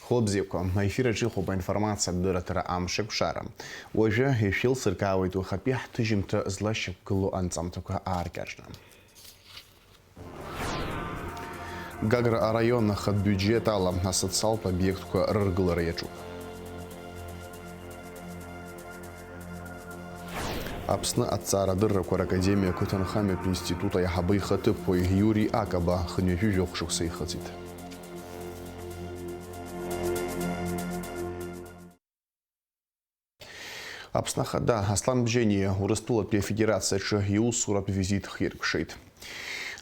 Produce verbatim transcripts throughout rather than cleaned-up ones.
Хәылбзиақәа, аефир аҿы иҟоуп аинформациатә дырраҭара Амшеикәшара. Уажәы ишәылсыркаауеит уахатәи ҳҭыжьымҭа злашьақәгылоу анҵамҭақәа ааркьаҿны. Гагра араион ахатә биуџьет ала асоциалтә обиектқәа рыргылара иаҿуп. Аԥсны аҭҵаарадыррақәа ракадемиа ақыҭанхамҩатә институт аиҳабы ихаҭыԥуаҩ Иури Акаба хынҩажәи жәохә шықәса ихыҵит. Аԥсны Ахада Аслан Бжьаниа Урыстәылатәи Афедерациаҿы иусуратә визит хиркәшеит.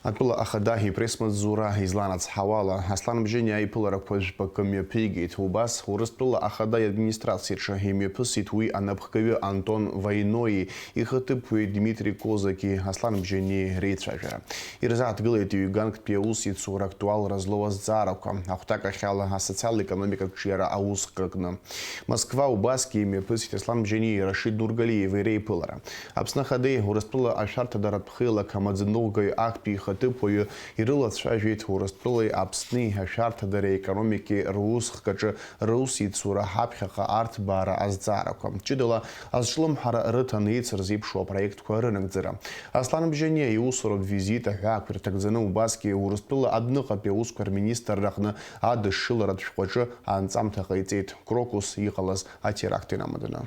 Атәыла Ахада ипресс-маҵзура изланацҳауала, Аслан Бжьаниа аиԥыларақәа жәпакы мҩаԥигеит. Убас Урыстәыла Ахада иадминистрациаҿы имҩаԥысит уи анапхгаҩы Антон Войнои, ихаҭыԥуаҩ Дмитри Козаки Аслан Бжьаниеи реицәажәара. Ирзааҭгылеит ҩганктәи аусеицура актуалра злоу азҵаарақәа, ахәҭакахьала асоциал-економикатә ҿиара аус хкы акны. Москва убасгьы имҩаԥысит Аслан Бжьаниеи Рашид Нургалиеви реиԥылара. Аԥсны Ахадеи Урыстәыла ашәарҭадаратә хеилак амаӡаныҟәгаҩ актәи ихаҭыԥуаҩы ирылацәажәеит Урыстәылеи Аԥсни ашәарҭадареи аекономикеи русхкаҿы русеицура ҳаԥхьаҟа арҭбаара азҵаарақәа. Ҷыдала азҿлымҳара рыҭан еицырзеиԥшу апроектқәа рынагӡара. Аслан Бжьаниа иусуратә визит аҳәаақәа ирҭагӡаны убасгьы Урыстәыла адәныҟатәи аусқәа рминистрра аҟны адышшыларатә шәҟәаҿы анҵамҭа ҟаиҵеит Крокус иҟалаз атеракт инамаданы.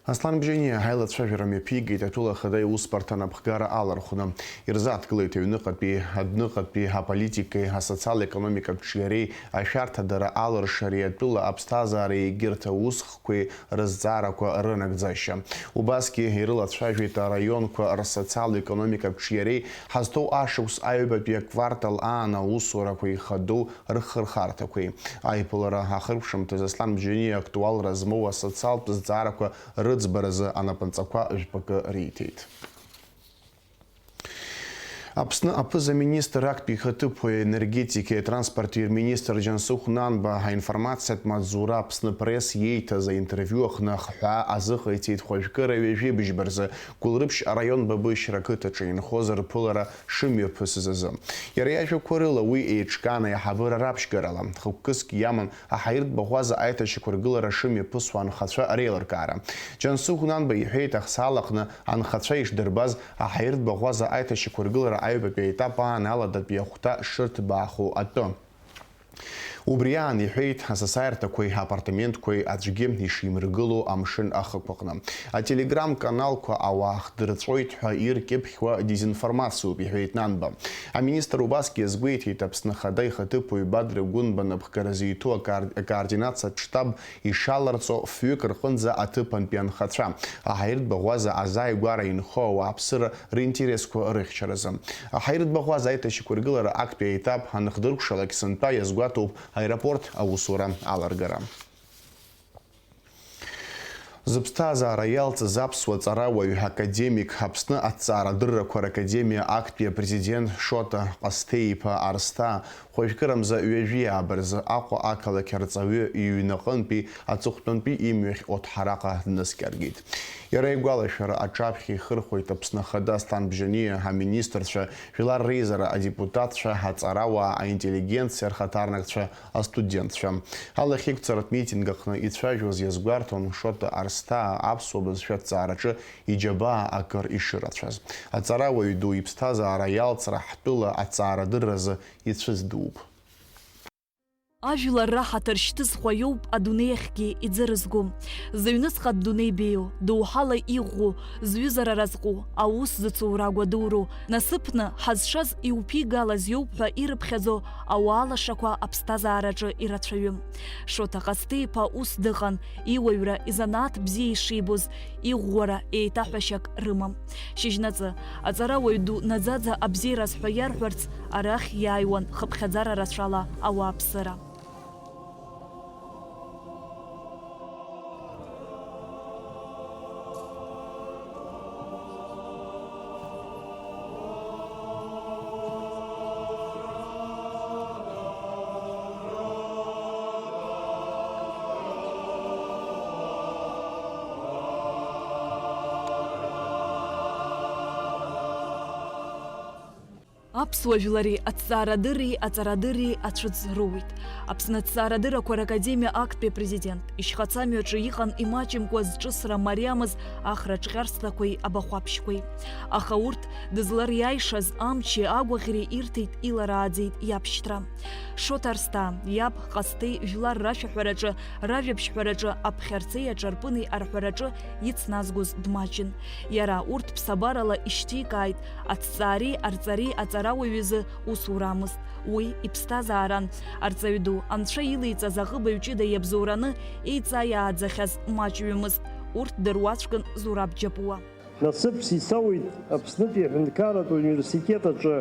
Аслан Бжьаниа аилацәажәара мҩаԥигеит атәыла ахада иусбарҭа анапхгара алархәны. Ирзааҭгылеит аҩныҟатәи, адәныҟатәи аполитикеи, асоциал-економикатә ҿиареи, ашәарҭадара алыршареи, атәыла аԥсҭазаареи егьырҭ аусхкқәеи рызҵаарақәа рынагӡашьа. Убасгьы ирылацәажәеит араионқәа рсоциал-економикатә ҿиареи, ҳазҭоу ашықәс аҩбатәи аквартал аан аусурақәа ихадоу рхырхарҭақәеи. Аиԥылара ахыркәшамҭаз Аслан Бжьаниа актуалра змоу асоциалтә зҵаарақәа рыӡбаразы анапынҵақәа жәпакы риҭеит. Аԥсны аԥыза-министр актәи ихаҭыԥуаҩ, аенергетикеи атранспорти рминистр Џьансыхә Нанба аинформациатә маҵзура Аԥсны Пресс иеиҭаз аинтервиу аҟны ахҳәаа азыҟаиҵеит хәажәкыра ҩажәи быжьба рзы Гәылрыԥшь араион Бабышьра ақыҭаҿы инхоз рԥылара шымҩаԥысыз азы. Иара иажәақәа рыла, уи еиҿкаан аиҳабыра раԥшьгарала, хықәкыск иаман аҳаиртә баӷәаза аиҭашьақәыргылара шымҩаԥысуа анхацәа реилыркаара. Џьансыхә Нанба иҳәеит, ахсаалаҟны анхацәа ишдырбаз, аҳаиртә баӷәаза аиҭашьақәыргылара аҩбатәи аетап аан аладатәи ахәҭа шырҭбаахо атәы. Убри аан иҳәеит, асасааирҭақәеи апартаментқәеи аӡәгьы ишимыргыло амшын ахықәаҟны. Ателеграм-каналқәа ауаа хдырҵәоит ҳәа иркьыԥхьуа дезинформациоуп, иҳәеит Нанба. Аминистр убасгьы иазгәеиҭеит, Аԥсны Ахада ихаҭыԥуаҩ Бадра Гәынба напхгара зиҭо акаар-, акоординациатә штаб ишаларҵо фҩык рҟынӡа аҭыԥантәи анхацәа, аҳаиртә баӷәаза азааигәара инхо ауааԥсыра ринтересқәа рыхьчаразы. Аҳаиртә баӷәаза аиҭашьақәыргылара актәи аетап аныхдыркәшалак, сынтәа иазгәаҭоуп аеропорт аусура аларгара. Зыԥсҭазаара иалҵыз аԥсуа ҵарауаҩ, академик, Аԥсны аҭҵаарадыррақәа ракадемиа актәи апрезидент Шоҭа Ҟасҭеи-иԥа Арсҭаа хәажәкырамза ҩажәи ааба рзы Аҟәа ақалақь арҵаҩы иҩнаҟынтәи аҵыхәтәантәи имҩахь Оҭҳараҟа днаскьаргеит. Иара игәалашәара аҿаԥхьа ихырхәеит Аԥсны Ахада Аслан Бжьаниа, аминистрцәа, жәлар реизара адепутатцәа, аҵарауаа, аинтеллигенциа рхаҭарнакцәа, астудентцәа. Алахьеиқәҵаратә митинг аҟны ицәажәоз иазгәарҭон Шоҭа Арсҭаа аԥсуа бызшәа аҭҵаараҿы иџьабаа акыр ишырацәаз. Аҵарауаҩ ду иԥсҭазаара иалҵра ҳтәыла аҭҵаарадырразы ицәыӡ дууп. Ажәлар раҳаҭыр шьҭызхуа иоуп адунеи ахьгьы иӡырызго. Зыҩныҵҟатә дунеи беиоу, доуҳала иӷәӷәоу, зҩызара разҟу, аус зыцура агәадуроу, насыԥны ҳазшаз иуԥигалаз иоуп ҳәа ирыԥхьаӡо ауаа лашақәа аԥсҭазаараҿы ирацәаҩым. Шоҭа Ҟасҭеи-иԥа ус дыҟан, иуаҩра, изанааҭ бзиа ишибоз, иӷәӷәара еиҭаҳәашьак рымам. Шьыжьнаҵы, аҵарауаҩ ду наӡаӡа абзиараз ҳәа иарҳәарц арахь иааиуан хыԥхьаӡара рацәала ауааԥсыра. Аԥсуа жәлари аҭҵаарадырреи аҵарадырреи ацәыӡ роуит. Аԥсны аҭҵаарадыррақәа ракадемиа актәи апрезидент, ишьхацамҩаҿы иҟан имаҷымкәа зҿысра мариамыз ахра ҿҟьарсҭақәеи абахәаԥшьқәеи. Аха урҭ дызлариааишаз амчи агәаӷьреи ирҭеит, иларааӡеит иабшьҭра. Шоҭа Арсҭаа, иаб Ҟасҭеи жәлар рашәаҳәараҿы, ражәабжьҳәараҿы, аԥхьарцеи аҿарпыни арҳәараҿы ицназгоз дмаҷын. Иара урҭ ԥсабарала ишьҭикааит, аҭҵаареи арҵареи аҵарауаҩ изы усурамызт. Уи иԥсҭазааран. Арҵаҩ ду, анцәа илеиҵаз аҟыбаҩ ҷыда иабзоураны еиҵааӡахьаз маҷҩымызт. Урҭ дыруаӡәкын Зураб Џьапуа. Насыԥс исоуит Аԥснытәи аҳәынҭқарратә университет аҿы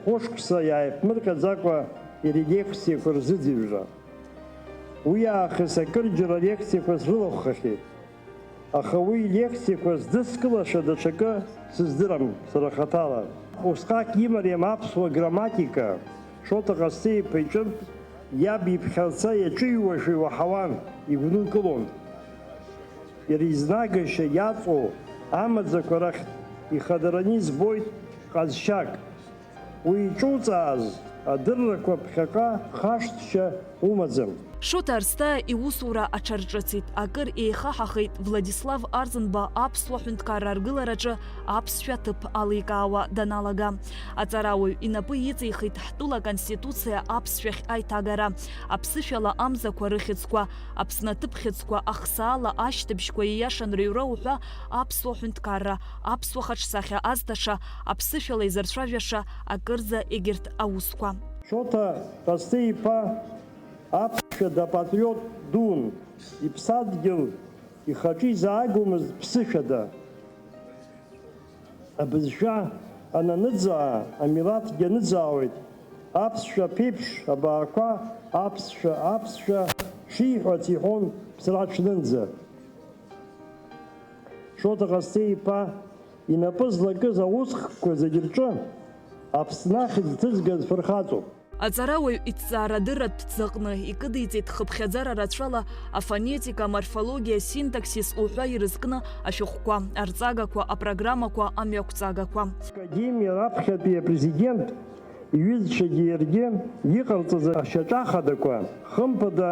хәышықәса иааиԥмырҟьаӡакәа иара илекциақәа рзыӡырҩра. Уи аахыс акырџьара алекциақәа срылахәхахьеит. Аха уи илекциақәа здыскылаша даҽакы сыздырам сара хаҭала. Усҟак имариам аԥсуа грамматика Шоҭа Ҟасҭеи-иԥа иҿынтә иаб иԥхьарца иаҿыҩуашәа иуаҳауан, игәнылкылон. Иара изнагашьа иаҵоу амаӡақәа рахьтә ихадараны избоит ҟазшьак. Уи иҿуҵааз адыррақәа ԥхьаҟа хашҭшьа умаӡам. Шоҭа Арсҭаа иусура аҽарҿыцит, акыр еихаҳахеит Владислав Арӡынба аԥсуа ҳәынҭқарра аргылараҿы аԥсшәа ҭыԥ аликаауа даналага. Аҵарауаҩ инапы иҵихит ҳтәыла Аконституциа аԥсшәахь аиҭагара, аԥсышәала амзақәа рыхьӡқәа, Аԥсны аҭыԥхьыӡқәа ахсаала ашьҭыбжьқәа ииашан рыҩра уҳәа аԥсуа ҳәынҭқарра, аԥсуа хаҿсахьа азҭаша, аԥсышәала изырцәажәаша акырӡа егьырҭ аусқәа. Шоҭа Ҟасҭеи-иԥа аԥсшәа дапатриот дуун, иԥсадгьыл ихаҿы изаагомызт ԥсышәада. Абызшәа ананыӡаа, амилаҭгьы аныӡаауеит, аԥсшәа ԥеиԥш абаақәа аԥсшәа, аԥсшәа шиҳәац иҳәон ԥсра ҽнынӡа. Шоҭа Ҟасҭеи-иԥа инапы злакыз аусхкқәа зегь рҿы Аԥсны ахьӡ ҭызгаз фырхаҵоуп. Аҵарауаҩ иҭҵаарадырратә ҭӡаҟны икыдиҵеит хыԥхьаӡара рацәала афонетика, аморфологиа, асинтаксис уҳәа ирызкны ашәҟәқәа, арҵагақәа, апрограммақәа, амҩақәҵагақәа. Академиа раԥхьатәи апрезидент иҩызцәагьы иаргьы иҟарҵаз ашьаҿа хадақәа, хымԥада,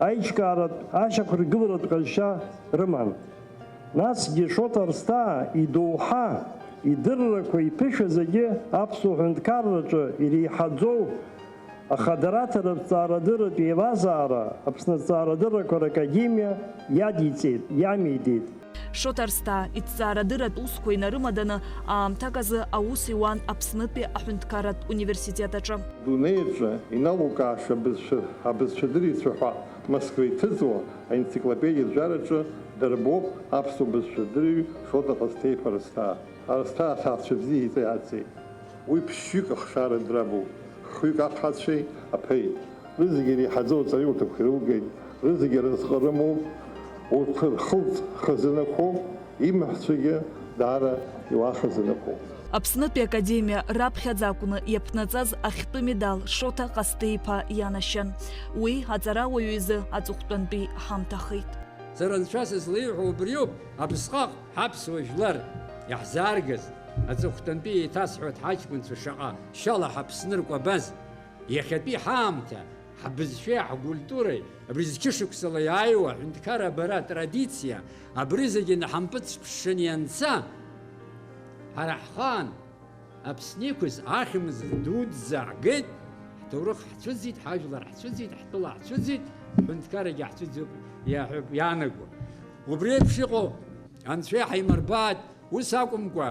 аиҿкааратә, ашьақәыргыларатә ҟазшьа рыман. Насгьы Шоҭа Арсҭаа идоуҳа, идыррақәа, иԥышәа зегьы аԥсуа ҳәынҭқарраҿы иреиҳаӡоу ахадараҭара, аҭҵаарадырратә еилазаара Аԥсны аҭҵаарадыррақәа ракадемиа иадиҵеит, иамеидеит. Шоҭа Арсҭаа иҭҵаарадырратә усқәа инарымаданы, аамҭак азы аус иуан Аԥснытәи аҳәынҭқарратә университет аҿы. Дунеи аҿы иналукааша абызшәа, абызшәадырҩцәа ҳәа Москва иҭыҵуа аенциклопедиатә ҿараҿы дарбоуп аԥсуа бызшәадырҩ Шоҭа Ҟасҭеи-иԥа Арсҭаа. Арсҭаа аҭаацәа бзиа иҵеи-ааҵеи. Уи ԥшьҩык ахшара драбуп, хҩык аԥҳацәеи аԥеи. Рызегьы иреиҳаӡоу аҵараиурҭақәа ирылгеит, рызегьы аразҟы рымоуп, урҭ рхылҵ хазынақәоуп, имаҳәцәагьы даара иуаа хазынақәоуп. Аԥснытәи академиа раԥхьаӡа акәны иаԥнаҵаз ахьтәы медал Шоҭа Ҟасҭеи-иԥа ианашьан. Уи аҵарауаҩы изы аҵыхәтәантәи ҳамҭахеит. Сара анцәа сызлеиҳәо убриоуп, абысҟак ҳаԥсуа жәлар иаҳзааргаз, аҵыхәтәантәи еиҭасҳәоит ҳаҷкәынцәа шаҟа шьала ҳаԥсны ркәабаз. Иахьатәи ҳаамҭа, ҳбызшәеи ҳкультуреи, абри зқьышықәсала иааиуа аҳәынҭқарра абара атрадициа, абри зегьы наҳампыҵԥшшаны ианца, ҳара ҳхаан Аԥсны иқәыз ахьымӡӷ дуӡӡа ҳгеит, ҳҭоурых ҳцәыӡит, ҳажәлар ҳцәыӡит, ҳтәыла ҳцәыӡит, ҳҳәынҭқаррагьы ҳцәыӡуп иаҳәа-, иаанаго. Убри еиԥш иҟоу Анцәа иҳаимырбааит, ус акәымкәа,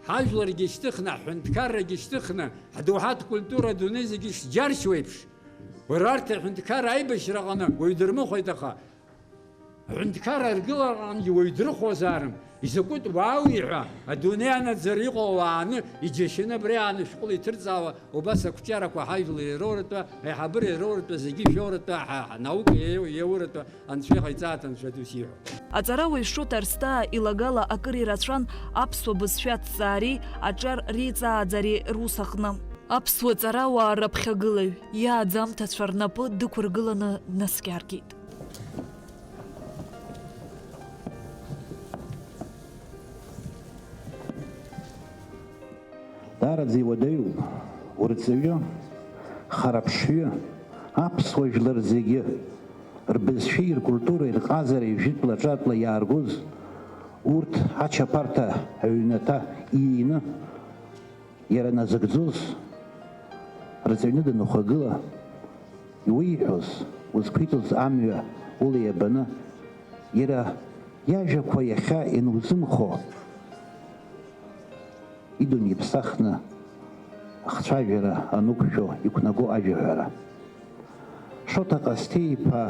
ҳажәларгьы шьҭыхны, ҳҳәынҭқаррагьы шьҭыхны, ҳдоуҳатә культура адунеи зегьы ишџьаршьо еиԥш, уара арҭ аҳәынҭқарра аибашьраҟны уаҩ дырмыхәеит, аха аҳәынҭқарра аргылараҟынгьы уаҩ дрыхәозаарым, изакәытә уаауи ҳәа адунеи анаӡара иҟоу ауаа ааны, иџьашьаны абри ааны шәҟәыла иҭырҵаауа, убас ақәҿиарақәа ҳажәлар ироуратәы, аиҳабыра ироуратәы, зегьы шәоуратәы, ҳа-, ҳнаука иеу-, иеиуратәы Анцәа иҟаиҵааит, Анцәа ду сиҳәо. Аҵарауаҩ Шоҭа Арсҭаа илагала акыр ирацәан аԥсуа бызшәа аҭҵаареи аҿар реиҵааӡареи рус аҟны. Аԥсуа ҵарауаа раԥхьагылаҩ, иааӡамҭацәа рнапы дықәыргыланы днаскьаргеит. Араӡа иуадаҩуп урҵаҩы, хараԥшҩы, аԥсуа жәлар зегьы, рбызшәеи ркультуреи рҟазареи жәытәла-ҿатәла иааргоз, урҭ ачаԥарҭа аҩнаҭа иины, иара назыгӡоз рҵаҩны даныхагыла, иуеиҳәоз, узқәиҵоз амҩа ула иабаны, иара иажәақәа иахьа ианузымхо, идун иԥсахны ахцәажәара анықәшәо иқәнаго ажәаҳәара. Шоҭа Ҟасҭеи-иԥа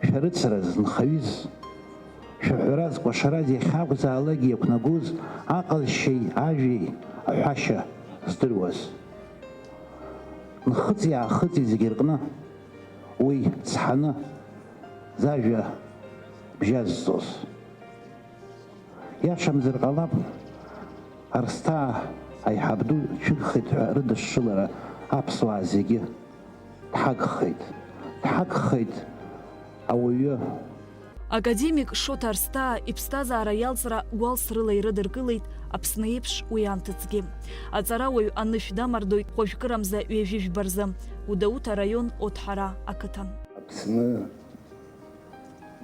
шәарыцараз, нхаҩыз, шәаҳәараз, кәашараз иахьакәзаалакгьы иақәнагоз аҟазшьеи ажәеи аҳәашьа здыруаз. Нхыҵи-аахыҵи зегьы рҟны уи цҳаны зажәа бжьазҵоз. Иашамзар ҟалап, Арсҭаа аиҳаб ду дшәыгхеит ҳәа рыдышшылара аԥсуаа зегьы дҳагхеит, дҳагхеит ауаҩы. Академик Шоҭа Арсҭаа иԥсҭазаара иалҵра гәалсрыла ирыдыркылеит Аԥсны еиԥш уи анҭыҵгьы. Аҵарауаҩ анышә дамардоит хәажәкырамза ҩажәи жәба рзы, Гәдоуҭа араион Оҭҳара ақыҭан. Аԥсны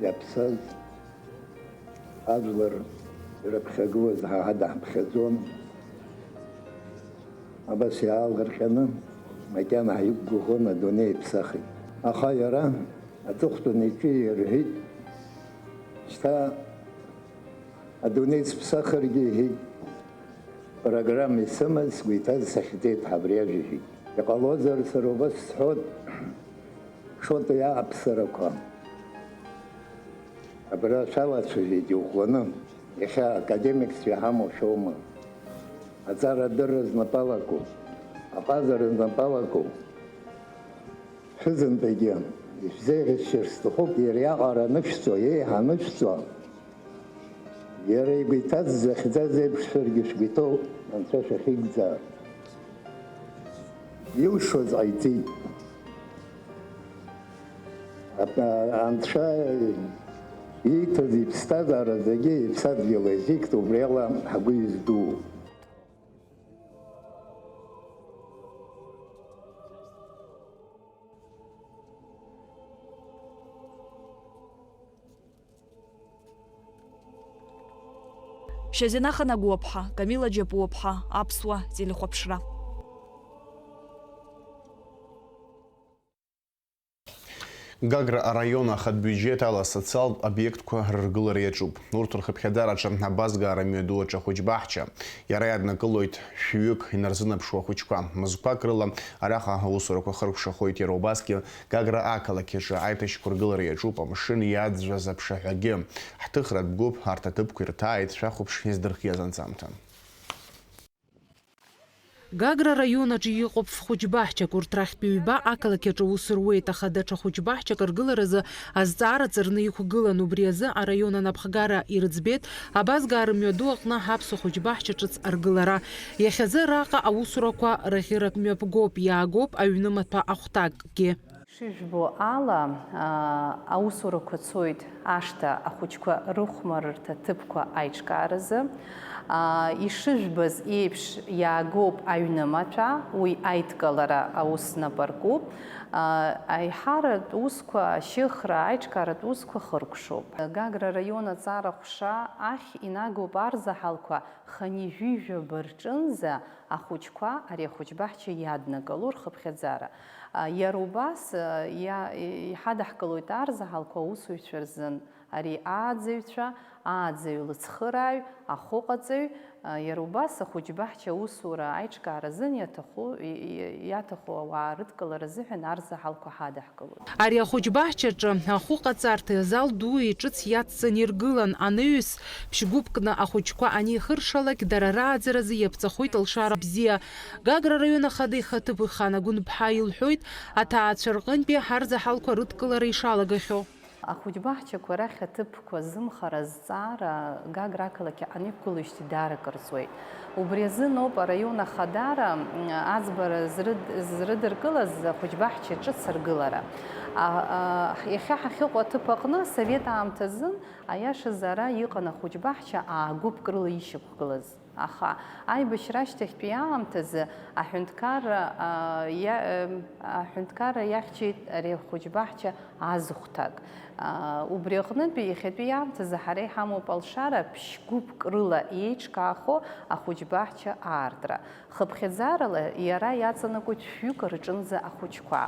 иаԥсаз ажәлар ирыԥхьагылаз ҳа ҳадаҳԥхьаӡон. Абас иаалырҟьаны макьана ҳаиқәгәыӷуан, адунеи иаԥсахит. Аха иара аҵыхәтәаны иҿы ирҳәеит, шьҭа адунеи сыԥсахыргьы, иҳәеит, программа исымаз, сгәы иҭаз сахьӡеит ҳәа абри ажәа иҳәеит. Иҟалозар, сара убас сҳәот, Шоҭа иааԥсарақәа абра шәалацәажәеит иӷәӷәаны, иахьа академикцәа иҳамоу шәоума? Аҵара адырра знапалакуп, аҟазара знапалакуп. Шәызынтәагьы ишәзеиӷьасшьар сҭахуп, иара иаҟара анышәҵо, еиҳа анышәҵо, иара игәы иҭаз захьӡаз еиԥш шәаргьы шәгәы иҭоу Анцәа шәахьигӡа. Илшоз ҟаиҵеит. Ап-, Анцәа ииҭаз иԥсҭазаара зегьы иԥсадгьыл иазикт, убриала ҳгәы издуу. Шьазина Ханагәыуаԥҳа, Камила Џьапуаԥҳа, Аԥсуа телехәаԥшра. Гагра араион ахатә биуџьеҭ ала асоциалтә обиектқәа рыргылара иаҿуп. Урҭ рхыԥхьаӡараҿы абазгаара мҩаду аҿы ахәыҷбаҳча. Иара иаднакылоит шәҩык инарзынаԥшуа ахәыҷқәа. Мызқәак рыла араҟа аусурақәа хыркәшахоит, иара убасгьы Гагра ақалақь аҿы аиҭашьақәыргылара иаҿуп амшын иаӡәӡәаз аԥшаҳәагьы. Ҳҭыхратә гәыԥ арҭ аҭыԥқәа ирҭааит, шәахәаԥш иаздырхиаз анҵамҭа. Гагра араион аҿы иҟоуп фхәыҷбаҳчак, урҭ рахьтә ҩба ақалақь аҿы аус руеит, аха даҽа хәыҷбаҳчак аргыларазы азҵаара ҵарны иқәгылан, убри азы араион анапхгара ирыӡбеит абазгаа рымҩаду аҟны ҳаԥсуа хәыҷбаҳча ҿыц аргылара. Иахьазы араҟа аусурақәа раӷьырак мҩаԥгоуп, иаагоуп аҩнымаҭәа ахәҭакгьы. Шыжәбо ала, аа, аусурақәа цоит ашҭа ахәыҷқәа рыхәмарырҭа ҭыԥқәа аиҿкааразы. Аа, ишыжәбаз еиԥш, иаагоуп аҩнымаҭәа, уи аидкылара аус напы аркуп. Аа, аиҳаратә усқәа, ашьыхра, аиҿкааратә усқәа хыркәшоуп. Гагра араион аҵара ҟәша ахь инагоуп арзаҳалқәа хынҩажәи жәаба рҿынӡа ахәыҷқәа ари ахәыҷбаҳча иаднакыло рхыԥхьаӡара. А, иара убас, а, иа-, иҳадаҳкылоит арзаҳалқәа аусуҩцәа рзын, ари ааӡаҩцәа, ааӡаҩ лыцхырааҩ, ахәыҟаҵаҩ, а, иара убас ахәыҷбаҳча аусура аиҿкаара азын иаҭаху, и-, и-, иаҭаху ауаа рыдкылара азыҳәан арзаҳалқәа ҳадаҳкылоит. Ари ахәыҷбаҳчаҿы ахәыҟаҵарҭеи азал дуи ҿыц иацҵаны иргылан, анаҩс ԥшьгәыԥкны ахәыҷқәа анеихыршалак, дара рааӡаразы иаԥҵахоит алшара бзиа. Гагра араион ахада ихаҭыԥуаҩ Хана Гәынԥҳа илҳәоит, аҭаацәа рҟынтәи ҳарзаҳалқәа рыдкылара ишалагахьоу. Ахәыҷбаҳчақәа рахь аҭыԥқәа зымхара азҵаара Гагра ақалақь аҟны иқәгылоижьҭеи даара акыр ҵуеит. Убри азыноуп араион ахадара, м, аӡбара зрыд-, зрыдыркылаз ахәыҷбаҳча ҿыц аргылара. А, а, иахьа ҳахьыҟоу аҭыԥ аҟны асовет аамҭазын, аиашазы, ара иҟан ахәыҷбаҳча аагәыԥк рыла ишьақәгылаз. Аха аибашьра ашьҭахьтәи аамҭазы аҳәынҭқарра, а, иа-, ем, аҳәынҭқарра иахьчеит ари ахәыҷбаҳча азхәҭак. А, убри аҟнытәи иахьатәи аамҭазы ҳара иҳамоуп алшара ԥшь-гәыԥк рыла еиҿкаахо ахәыҷбаҳча аартра. Хыԥхьаӡарала иара иаҵанакуеит шәҩык рҿынӡа ахәыҷқәа.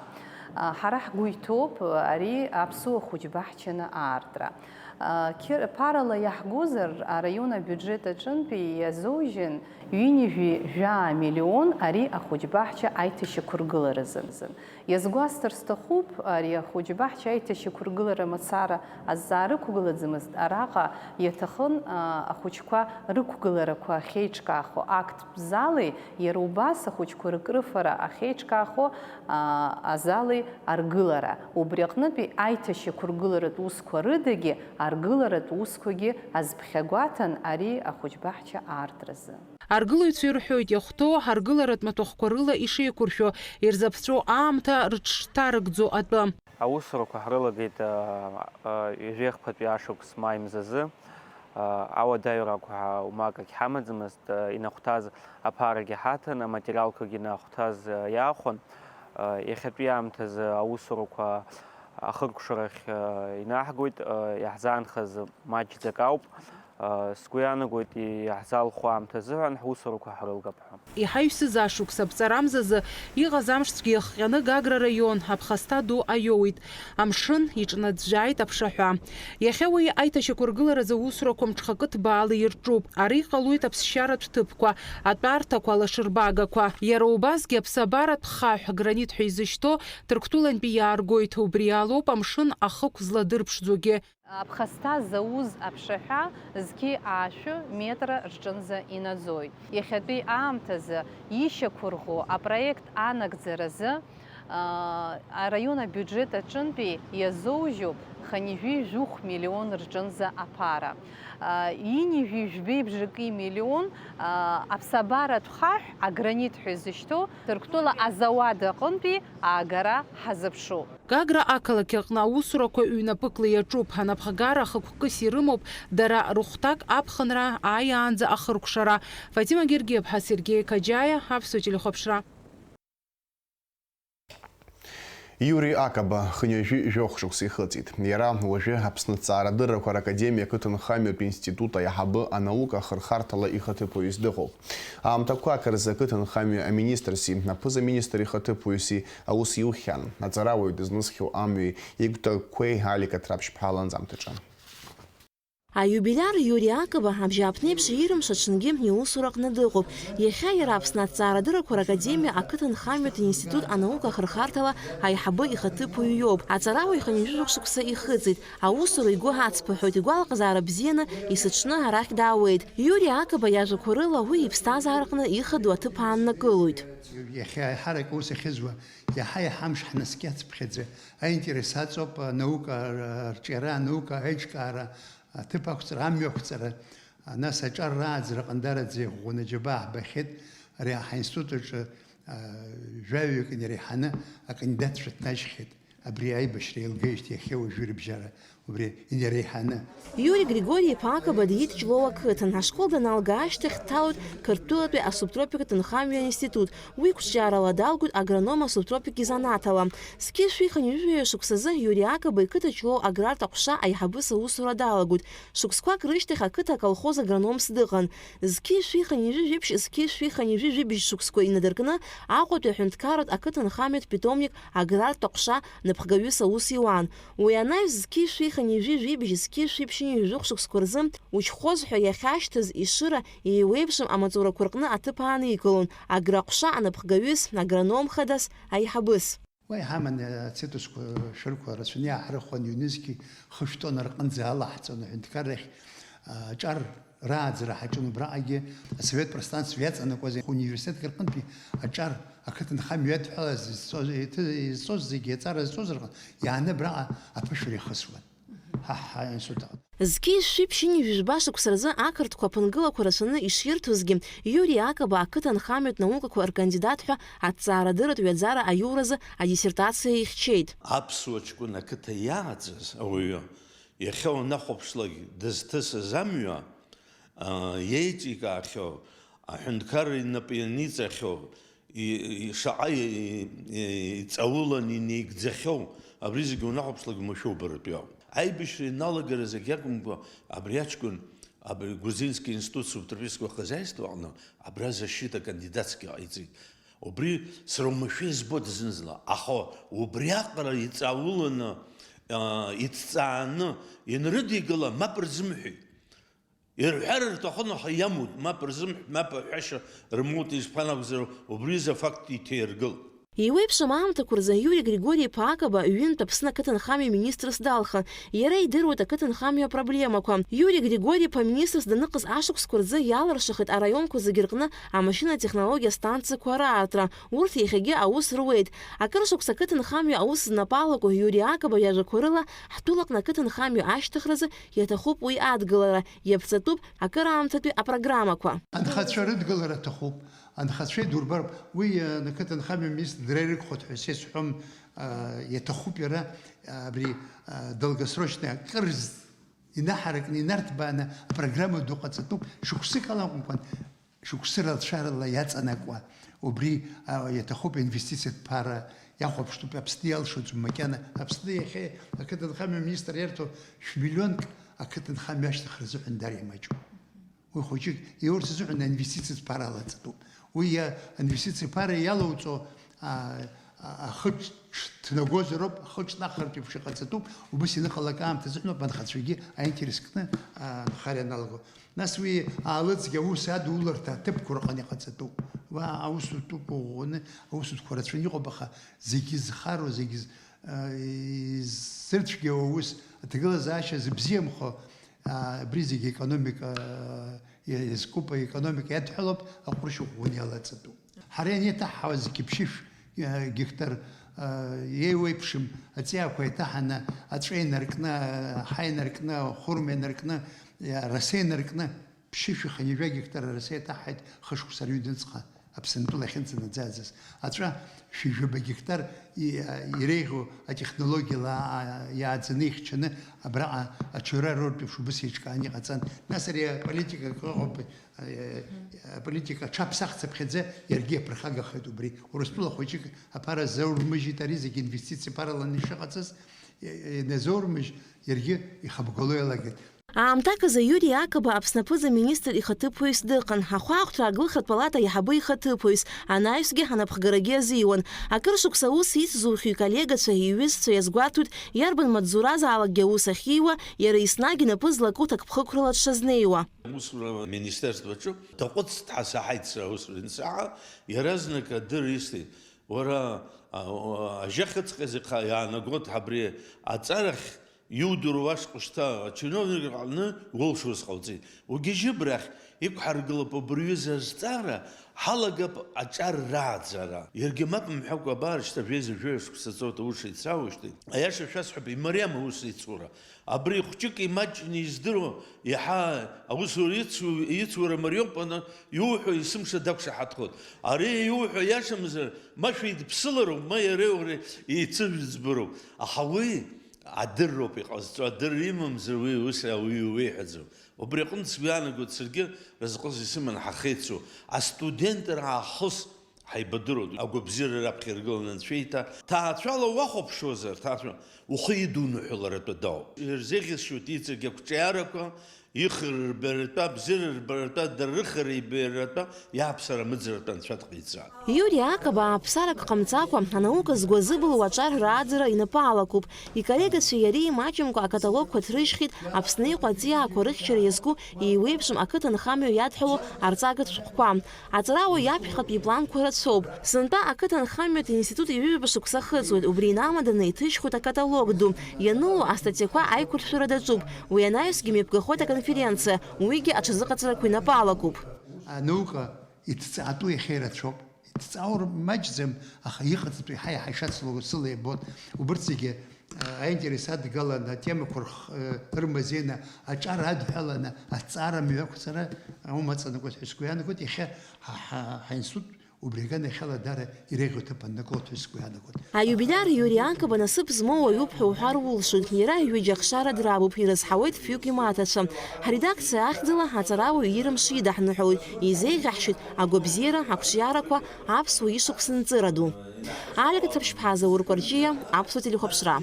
А, ҳара ҳгәы иҭоуп ари аԥсуа хәыҷбаҳчаны аартра. А, қьыр-, ԥарала иаҳгозар, араион абиуџьет аҿынтәи иазоужьын ҩынҩажәи жәаа миллион ари ахәыҷбаҳча аиҭашьақәыргыларазын. Иазгәасҭар сҭахуп, ари ахәыҷбаҳча аиҭашьақәыргылара мацара азҵаара ықәгылаӡамызт, араҟа иаҭахын, а, ахәыҷқәа рықәгыларақәа ахьеиҿкаахо актә зали, иара убас ахәыҷқәа рыкрыфара ахьеиҿкаахо, а, азали аргылара. Убри аҟнытәи аиҭашьақәыргыларатә усқәа рыдагьы аргыларатә усқәагьы азԥхьагәаҭан ари ахәыҷбаҳча аартразы. Аргылаҩцәа ирҳәоит, иахәҭоу аргыларатә маҭәахәқәа рыла ишеиқәыршәо, ирзаԥҵәо аамҭа рыҽшҭарыгӡо атәы. Аусурақәа ҳрылагеит, а, а, ҩажәеи хԥатәи ашықәс маи мзазы. А, ауадаҩрақәа ҳәа умак агьҳамаӡамызт, а, инахәҭаз аԥарагьы ҳаҭан, аматериалқәагьы инахәҭаз, а, иаахәан. А, иахьатәи аамҭазы аусурақәа ахыркәшарахь, а, инаҳгоит, а, иаҳзаанхаз маҷӡак ауп. Сгәы иаанагоит, иаҳзалху аамҭа азыҳәан ҳусурақәа ҳрылгап ҳәа. Иҳаҩсыз ашықәс аԥҵарамзазы иҟаз амшцәгьа иахҟьаны Гагра раион аԥхасҭа ду аиоуит. Амшын иҿнаӡәӡәааит аԥшаҳәа. Иахьа уи аиҭашьақәыргыларазы усурақәа мҽхакы ҭбаала ирҿуп. Ари ҟалоит аԥсшьаратә ҭыԥқәа, атәарҭақәа, алашырбагақәа. Иара убасгьы аԥсабаратә хаҳә гранит ҳәа изышьҭоу Ҭырқәтәылантәи иааргоит. Убри алоуп амшын ахықә зладырԥшӡогьы. Аԥхасҭа зауз аԥшаҳәа зқьи аашәы метра рҿынӡа инаӡоит. Иахьатәи аамҭазы ишьақәырӷәӷәо апроект анагӡаразы, аа, араион абиуџьет аҿынтәи иазоужьуп хынҩажәи жәохә миллион рҿынӡа аԥара. Аа, ҩынҩажәи жәбеи бжаки миллион, аа, аԥсабаратә хаҳә, агранит ҳәа изышьҭоу, Ҭырқәтәыла азауад аҟынтәи аагара ҳазыԥшуп. Гагра ақалақь аҟны аусурақәа ҩнапыкла иаҿуп, анапхгара хықәкыс ирымоуп дара рыхәҭак аԥхынра ааиаанӡа ахыркәшара. Фатима Гергиаԥҳа, Сергеи Қаџьаиа, Аԥсуа телехәаԥшра. Иури Акаба хынҩажәи жәохә шықәса ихыҵит. Иара уажәы Аԥсны аҭҵаарадыррақәа ракадемиа ақыҭанхамҩатә институт аиҳабы анаука ахырхарҭала ихаҭыԥуаҩыс дыҟоуп. Аамҭақәак рзы ақыҭанхамҩа аминистрси аԥыза-министр ихаҭыԥуаҩси аус иухьан, аҵарауаҩ дызнысхьоу амҩеи игәҭакқәеи Алика Ҭраԥшьԥҳа ланҵамҭаҿы. Аиубилиар Иури Акаба абжьааԥнеиԥш иирымша аҽынгьы иусураҟны дыҟоуп. Иахьа иара Аԥсны аҭҵаарадыррақәа ракадемиа ақыҭанхамҩатә институт анаука ахырхарҭала аиҳабы ихаҭыԥуаҩ иоуп. Аҵарауаҩ хынҩажәи жәохә шықәса ихыҵит. Аусура игәы ацԥыҳәоит, игәалаҟазаара бзианы, есыҽны арахь даауеит. Иури Акаба иажәақәа рыла, уи иԥсҭазаараҟны ихадоу аҭыԥ ааннакылоит. Иахьа аиҳарак аус ахьызуа, иаҳа-иаҳа амш ҳнаскьацыԥхьаӡа, аинтерес аҵоуп анаука рҿиара, анаука аиҿкаара, аҭыԥ ақәҵара, амҩақәҵара, нас аҿар рааӡара ҟандараӡа иӷәӷәаны аџьабаа ҳбахьеит, ари ҳаинститут аҿы, а, жәаҩык инареиҳаны акандидатцәа ҭнажьхьеит. Абри аибашьра еилгеижьҭеи иахьа уажәы рыбжьара убри инареиҳаны. Иури Григори-иԥа Акаба диит Ҷлоу ақыҭан. Ашкол даналга ашьҭахь дҭалоит Қырҭтәылатәи асубтропикатә нхамҩа аинститут. Уи қәҿиарала далгоит агроном асубтропик изанааҭ ала. Зқьи жәшәи хынҩажәи жәаҩа шықәсазы Иури Акаба иқыҭа Ҷлоу аграртә аҟәша аиҳабыс аусура далагоит. Шықәсқәак рышьҭахь ақыҭа аколхоз агрономс дыҟан. Зқьи жәшәи хынҩажәи жәибжь, зқьи жәшәи хынҩажәи жәибжь шықәсқәа инадыркны Аҟәатәи аҳәынҭқарратә ақыҭанхамҩатә питомник аграртә аҟәша напхгаҩыс аус иуан. Уи анаҩс зқьи жәшәи хынҩажәи жәибжь, зқьи жәшәи ԥшьынҩажәи жәохә шықәсқәа рзы учхоз ҳәа иахьашьҭаз Ешыра еиуеиԥшым амаҵурақәа рҟны аҭыԥ аанеигалон, аграҟәша анапхгаҩыс, агроном хадас, аиҳабыс. Уа иҳаман ацитусқәа шәырқәа рацәаны иааҳрыхуан, ҩнызқьи хышә тонна рҟынӡа алаҳҵон аҳәынҭқаррахь, аҿар рааӡара ҳаҿын убраҟагьы, асовет пространство иаҵанакуаз университетк рҟынтәи аҿар ақыҭанхамҩа иадҳәалаз изҵоз, изҵоз зегьы, аҵара зҵоз рҟны иааны абраҟа аԥышәара ихысуан. Ҳа, ҳа, институт аҟны. Зқьи жәшәи ԥшьынҩажәи жәба шықәса рзы ақырҭқәа аԥынгылақәа рацәаны иширҭозгьы, Иури Акаба ақыҭанхамҩатә наукақәа ркандидат ҳәа аҭҵаарадырратә ҩаӡара аиуразы адиссертациа ихьчеит. Аԥсуа ҷкәын ақыҭа иааӡаз ауаҩы, иахьа уанахәаԥшлак дызҭысыз амҩа, аа, иеиҿикаахьоу аҳәынҭқарра инапы ианиҵахьоу, и-, и-, шаҟа и-, и-, иҵаулан инеигӡахьоу, абри зегьы унахәаԥшлак, умашәа убаратәы иоуп. Аибашьра иналагара зегь акәымкәа, абри аҷкәын, абри Грузинский институт субтропического хозяйства аҟны, абра защита кандидатская ҟаиҵеит. Убри сара умашәа избоит зынӡала, аха убриаҟара иҵауланы, аа, иҭҵааны ианрыдигыла, мап рзымҳәеит. Ирҳәар рҭахын, аха иамуит, мап рзымҳәеит, мап аҳәашьа рымоуит, избан акәзар, убри изы афакт иҭаиргылт. Еиуеиԥшым аамҭақәа рзы Иури Григори-иԥа Акаба ҩынтә Аԥсны ақыҭанхамҩа министрс далхын. Иара идыруеит ақыҭанхамҩа апроблемақәа. Иури Григори-иԥа министрс даныҟаз ашықәсқәа рзы иалыршахеит араионқәа зегьы рҟны амашьынатехнологиа станциақәа раартра. Урҭ иахьагьы аус руеит. Акыр шықәса ақыҭанхамҩа аус знапы алаку Иури Акаба иажәақәа рыла, ҳтәылаҟны ақыҭанхамҩа ашьҭыхразы иаҭахуп уи адгылара, иаԥҵатәуп акыраамҭатәи апрограммақәа. Анхацәа рыдгылара аҭахуп, анхацәа идурбароуп. Уи, э, ақыҭанхамҩа министр дара ирыгхоит ҳәа сеисҳәом, э, иаҭахуп иара, э, абри, э, долгосрочный акыр з-, инаҳаракны, инарҭбааны апрограмма ду ҟаҵатәуп, шықәсык ала акәымкәан, шықәсыра алшарала иаҵанакуа, убри, а, иаҭахуп инвестициатә ԥара, иахәаԥштәуп, Аԥсны иалшоит макьана. Аԥсны иахьа ақыҭанхамҩа аминистр иарҭо шә-миллионк ақыҭанхамҩа ашьҭыхра азыҳәан дара имаҷуп. Уи хәыҷык, урҭ азыҳәан аинвестициатә ԥара алаҵатәуп. Уи иа-, аинвестициа ԥара иалоуҵо, а, а, ахы ҿ-, ҿ-, ҭнагозароуп, ахы ҿнахыртә еиԥш иҟаҵатәуп, убыс ианыҟалак аамҭазыҳәаноуп анхацәагьы аинтерес кны, а, анхара ианалаго. Нас уи аалыҵгьы аус адуларҭа аҭыԥқәа рҟны иҟаҵатәуп. Уа аусутәқәа ӷәӷәаны, аусутәқәа рацәаны иҟоуп, аха зегьы зхароу, зегьы з-, а, иззырцәгьоу аус, аҭагылазаашьа зыбзиамхо, а, абри зегьы економика, а, иа-, иазкуп, аекономика иадҳәалоуп, аҟәрышь ӷәӷәаны иалаҵатәуп. Ҳара ианеиҭаҳҳауа зегьы ԥшьышә, а, гектар, а, еиуеиԥшым аҵиаақәа еиҭаҳаны, аҵәа инаркны, аҳа инаркны, ахәырма инаркны, араса инаркны, ԥшьышәи хынҩажәа гектар араса иаҭаҳҳаит хышықәса рҩныҵҟа Аԥсынтәыла иахьынӡанаӡааӡаз. Аҵәа шәи жәаба гектар и-, иреиӷьу атехнологиала, а, иааӡаны ихьчаны абраҟа аҽаҩра ролтә еиԥш убыс еиҿкааны иҟаҵан. Нас ари аполитика акы ыҟоуп, аполитика аҽаԥсахцыԥхьаӡа иаргьы иаԥырхагахеит убри. Урыстәыла хәыҷык аԥара заурмыжьит, ари зегьы инвестициа ԥараланы ишыҟаҵаз, ианазоурмыжь, иаргьы ихабгало иалагеит. Аамҭак азы Иури Акаба Аԥсны аԥыза-министр ихаҭыԥуаҩс дыҟан, ахәаахәҭра аглыхратә палата аиҳабы ихаҭыԥуаҩс, анаҩсгьы анапхгарагьы азиуан. Акыр шықәса аус ицзухьоу иколлегацәа, иҩызцәа иазгәарҭоит, иарбан маҵзуразаалакгьы аус ахьиуа, иара еснагь инапы злаку ҭакԥхықәрала дшазнеиуа. Аусура аминистерстваҿы даҟәыҵт ҳәа саҳаит сара аусура иансаҳа, иаразнак адырра исҭеит. Уара, а, а, ажьа хыҵҟьазеи ха-, иаанагоит абри аҵарахь иудыруа ашҟа шьҭа ачиновник аҟны иулшоз ҟауҵеит. Угьежьы абрахь, иқәҳаргылап убри аҩыза азҵаара, ҳалагап аҿар рааӡара. Иаргьы мап мҳәакәа абар шьҭа жәеиза жәаҩа шықәса ҵуеит аус еицаауеижьҭеи. Аиаша шәасҳәап, имариам аус еицура. Абри хәҷык имаҷны издыруа, иаҳа аусура ицу-, ицура мариоуп, ана, иуҳәо есымша дақәшаҳаҭхоит. Ари иуҳәо иашамзар, ма шәидыԥсылароуп, ма иареи уареи еицыжәӡбароуп. Аха уи адырроуп иҟазҵо, адырра имамзар уи ус ауаҩы иуеиҳәаӡом. Убри аҟынтә сгәы иаанагоит саргьы разҟыс исыман ҳахеицу астудентра аахыс ҳаибадыруан, агәабзиара раԥхьа иргыланы анцәа иҭа. Ҭаацәала уахәаԥшуазар, ҭаацәа, ухы идуныҳәаларатәы дауп. Ирзеиӷьасшьоит иҵегь ақәҿиарақәа, ихра рбаратәа, абзиара рбаратәа, дара рыхра ибаратәа, иааԥсара амыӡратәы анцәа дҟаиҵа. Иури Акаба ааԥсарак ҟамҵакәа, анаука згәы азыбылуа аҿар рааӡара инапы алакуп. Иколлегацәеи иареи имаҷымкәа акаталогқәа ҭрыжьхьеит Аԥсны иҟоу аҵиаақәа рыхьчара иазку еиуеиԥшым ақыҭанхамҩа иадҳәалоу арҵагатә шәҟәқәа. Аҵарауаҩ иаԥхьаҟатә ипланқәа рацәоуп. Сынтәа ақыҭанхамҩатә институт ҩажәа шықәса ахыҵуеит, убри инамаданы иҭыжьхоит акаталог ду. Ианыло астатиақәа аиқәыршәара даҿуп. Уи анаҩсгьы мҩаԥгахоит аконференциа, уигьы аҽазыҟаҵарақәа инапы алакуп. Анаука иҭҵаатәу иахьа ирацәоуп. Иҭҵааур маҷӡам, аха иҟаҵатәу еиҳа-еиҳа ишацло сыла иабон. Убырҭ зегьы, а, аинтерес адгалан, атемақәа рх-, а, ырмазеины, аҿар адҳәаланы, аҭҵаара мҩақәҵара умаҵанакуеит ҳәа сгәы иаанагоит. Иахьа ҳа, ҳа, ҳаинститут Убри аганахьала дара иреиӷьу ҭыԥ аннакылоит ҳәа сгәы иаанагоит. Аиубилиар Иури Акаба насыԥ змоу уаҩуп ҳәа уҳәар улшоит. Иара ҩыџьа ахшара драбуп, ирызҳауеит фҩык имаҭацәа. Ҳредакциа ахьӡала аҵарауаҩ ирымш идаҳныҳәалоит, изеиӷьаҳшьоит агәабзиара, ақәҿиарақәа, аԥсуа ишықәс нҵыра ду. Алик Ҭаԥшьԥҳа, Заур Кәарҷиа, Аԥсуа телехәаԥшра.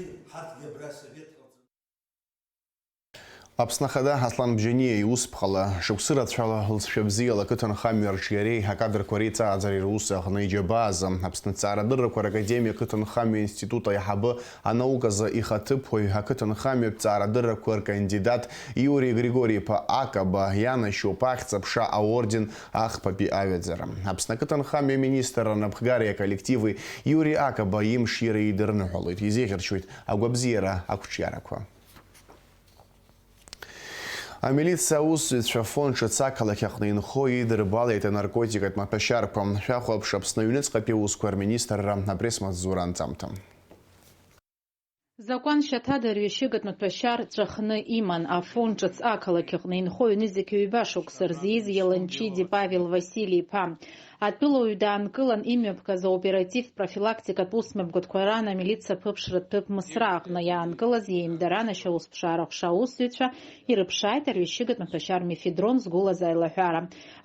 Аԥсны Ахада Аслан Бжьаниа иусԥҟала, шықәсы рацәала лҵшәа бзиала ақыҭанхамҩа рҿиареи акадрқәа реиҵааӡареи рус аҟны иџьабаазы, Аԥсны аҭҵаарадыррақәа ракадемиа ақыҭанхамҩа институт аиҳабы, анауказы ихаҭыԥуаҩ, ақыҭанхамҩатә ҭҵаарадыррақәа ркандидат Иури Григори-иԥа Акаба ианашьоуп Ахьӡ-аԥша аорден ахԥатәи аҩаӡара. Аԥсны ақыҭанхамҩа аминистрра анапхгареи аколлективи Иури Акаба имшира идырныҳәалоит, изеиӷьаршьоит агәабзиара ақәҿиарақәа. Амилициа аусзуҩцәа Афон ҿыц ақалақь аҟны инхо идырбалеит анаркотикатә маҭәашьарқәа. Шәахәаԥш Аԥсны аҩныҵҟатәи аусқәа рминистрра апресс-маҵзура анҵамҭа. Закәан шьаҭада арҩашьыгатә маҭәашьар ҵәахны иман. Афон ҿыц ақалақь аҟны инхо ҩнызқьи ҩба шықәса рзы ииз Иаланчиди Павел Васили-иԥа. Атәылауаҩ даанкылан имҩаԥгаз аоператив-профилактикатә усмҩаԥгатәқәа раан амилициа аԥыԥшратә ҭыԥ Мысра аҟны иаанкылаз иеимдаранашьа аусԥшаара ҟәша аусзуҩцәа ирыԥшааит арҩашьыгатә маҭәашьар мефедрон згәылаз аилаҳәара.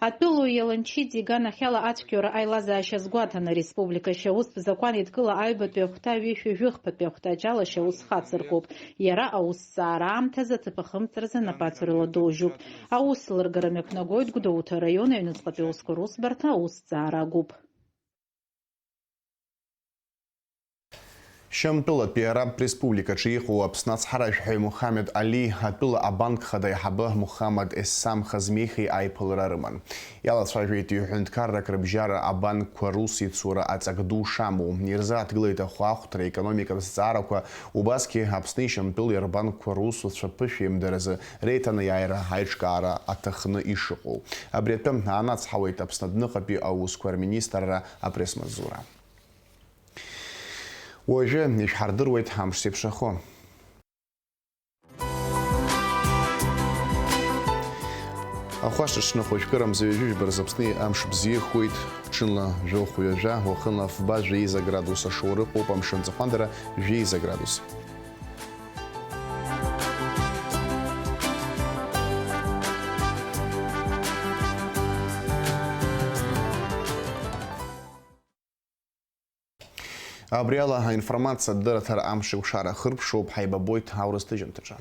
Атәылауаҩ Иаланчиди иганахьала ацәгьоура аилазаашьа азгәаҭаны, ареспублика ашьаустә закәан еидкыла аҩбатәи ахәҭа ҩышәи жәыхԥатәи ахәҭаҷ ала ашьаус хацыркуп. Иара аусҭҵаара аамҭазы аҭыԥ ахымҵразы анапаҵаҩрала доужьуп. Аус лыргара мҩаԥнагоит Гәдоуҭа араион аҩныҵҟатәи аусқәа русбарҭа аусҭҵаара агәыԥ. Шьамтәылатәи Арабтә Республикаҿы иҟоу Аԥсны ацҳаражәҳәаҩ Мухамед Али атәыла абанк хада аиҳабы Мухамад Ессам Хазмехи аиԥылара рыман. Иалацәажәеит ҩҳәынҭқаррак рыбжьара абанкқәа русеицура аҵак ду шамоу. Ирзааҭгылеит ахәаахәҭра, аекономикатә зҵаарақәа, убасгьы Аԥсни Шьамтәыли рбанкқәа русуцәа ԥышәеимдаразы реиҭанеиааира аиҿкаара аҭахны ишыҟоу. Абри атәы аанацҳауеит Аԥсны адәныҟатәи аусқәа рминистрра апресс-маҵзура. Уажәы ишәҳардыруеит ҳамш зеиԥшрахо. Ахәаша ҽны хәажәкырамза ҩажәи жәба рзы Аԥсны амш бзиахоит, ҽынла жәохә ҩажәа, уахынла фба жәеиза градус ашоура ыҟоуп, амшын ҵыхәандара жәеиза градус. Абри ала аинформациатә дырраҭара амш еиқәшара ахырԥшоуп, ҳаибабоит аурыс ҭыжьымҭаҿы.